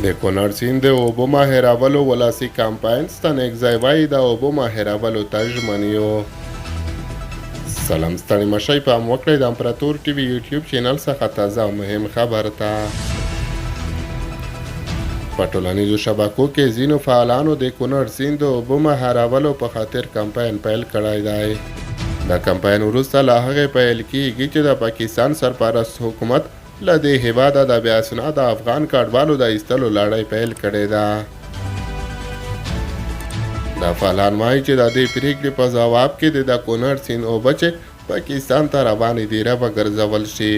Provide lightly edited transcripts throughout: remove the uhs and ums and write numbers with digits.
د کونړ سیند د اوبو ماهرولو ولسي کمپاین، ستانکزی وایي د اوبو ماهرولو ته ژمن یو. سلام، ستړي مشئ. پام وکړئ د امپراتور ټي وي یوټیوب چینل څخه تازه او مهم خبر ته. په ټولنیزو شبکو کې ځینو فعالانو د کونړ سیند د اوبو مهارولو په خاطر کمپاین پیل کړی دی. دا کمپاین وروسته له هغې پیل کیږي چې د پاکستان سرپرست حکومت له دې هېواده د بې اسناده افغان کډوالو د ایستلو لړۍ پیل کړې ده. دا فعالان وایي چې د دې پرېکړې په ځواب کې د کونړ سیند اوبه چې پاکستان ته روانې دي، را وګرځول شي.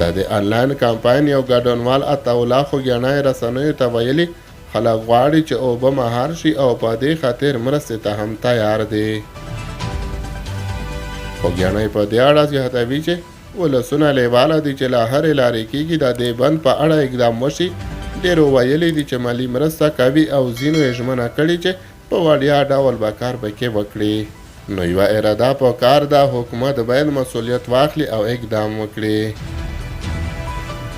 د دې انلاین کمپاین یو ګډونوال عطاالله خوږیاڼی رسنیو ته ویلي، خلک غواړي چې اوبه مهار شي او په دې خاطر مرستې ته هم تیار دي. خوږیاڼی په دې اړه زیاتوي چې ولسونه لیواله دي چې له هرې لارې کېږي د دې بند په اړه اقدام وشي. ډېرو ویلي دي چې مالي مرسته کوي او ځینو یې ژمنه کړې چې په وړیا ډول به کار پکې وکړي. نو یوه اراده په کار ده، حکومت باید مسوولیت واخلي او اقدام وکړي.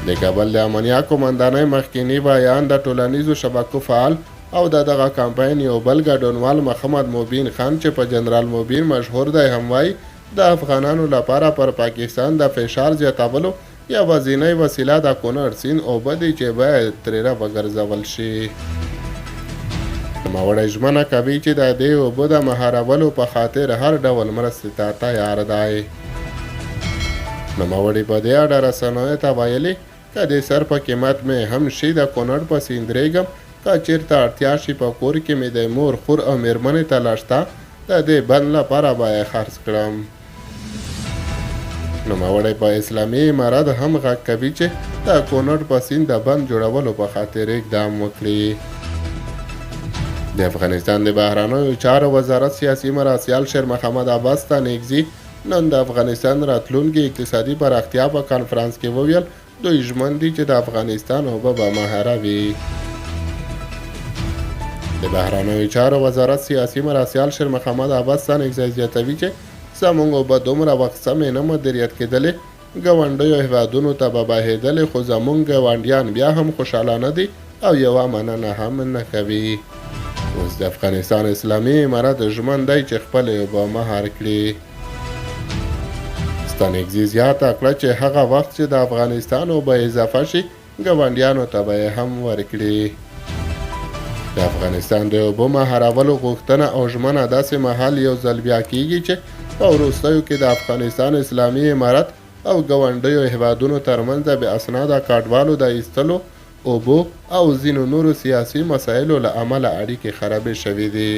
د کابل د امنیه قومندانۍ مخکیني ویاند، د ټولنیزو شبکو فعال او د دغه کمپاین یو بل ګډونوال محمد مبین خان چې په جنرال مبین مشهور دی هم وایي، د افغانانو لپاره پر پاکستان د فشار زیاتولو یوازینۍ وسیله د کونړ سیند اوبه دي چې باید ترې را وګرځول شي. نوموړی ژمنه کوي چې د دې اوبو د مهارولو په خاطر هر ډول مرستې ته تیار دی. نوموړي په دې اړه رسنیو ته ویلي، که د سر په قیمت مې هم شي د کونړ په سیند درېږم، که چېرته اړتیا شي په کور کې مې د مور، خور او مېرمنې طلا شته، د دې بند لپاره به یې خرڅ کړم. نوموړی په اسلامي امارت هم غږ کوي چې د کونړ په سیند د بند جوړولو په خاطر اقدام وکړي. د افغانستان د بهرنیو چارو وزارت سیاسي مرستیال شیر محمد عباس ستانکزي نن د افغانستان راتلونکي اقتصادي پراختیا په کانفرانس کې وویل، دوی ژمن دي چې د افغانستان اوبه به مهاروي. د بهرنیو چارو وزارت سیاسي مرستیال شیر محمد عباس ستانکزی زیاتوي چې زموږ اوبه دومره وخت سمې نه مدیریت کېدلې، ګاونډیو هېوادونو ته به بهېدلې، خو زموږ ګاونډیان بیا هم خوشحاله نه دي او یوه مننه هم نه کوي. اوس د افغانستان اسلامي امارت ژمن دی چې خپلې اوبه مهار کړي. ستانکزي زیاته کړه چې هغه وخت چې د افغانستان اوبه اضافه شي، ګاونډیانو ته به یې هم ورکړي. د افغانستان د اوبو مهارولو غوښتنه او ژمنه داسې مهال یو ځل بیا کیږي چې په وروستیو کې د افغانستان اسلامي امارت او ګاونډیو هېوادونو ترمنځ د بې اسناده کډوالو د ایستلو، اوبو او ځینو نورو سیاسي مسایلو له امله اړیکې خرابې شوې دي.